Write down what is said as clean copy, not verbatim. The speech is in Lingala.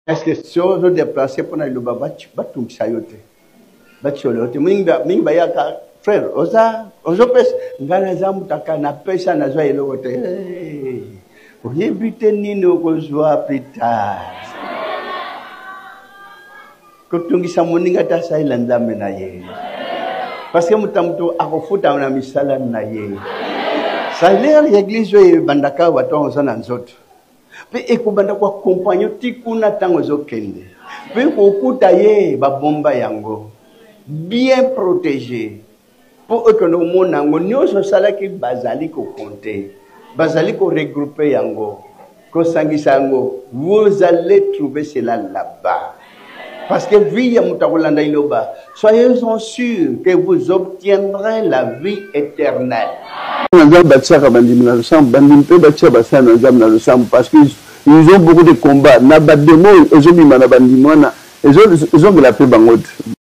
Est-ce que soki ozo déplacer mpo na liloba batungisa yo te, batiola yo te? Mingi bayaka, frère, oza ozopesa, ngai naza mutaka, napesa, nazwa eloko te. Oyebi te nini okozwa plus tard. Kotungisa moninga te, asalela Nzambe na ye, parce que moto na moto akofuta na misala na ye. Salaire ya église oyo ebandaka awa ntango oza na nzoto, mpe ekobanda koakompagne ti kuna ntango ozokende, mpe kokuta ye babomba yango bien protégé mpo okende komona yango. Nyonso osalaki, bazali kokonte, bazali koregroupe yango, kosangisa yango. Vous allez trouver cela là-bas, parce que vie ya moto akolanda liloba, soyez-en sûr que vous obtiendrez la vie éternelle. Na Nzambe batiaka bandimi na losambo, bandimi mpe batia basali na Nzambe na losambo, parce que ils ont beaucoup de combats na bademo ezobima na bandimi wana, ezongela mpe bango te.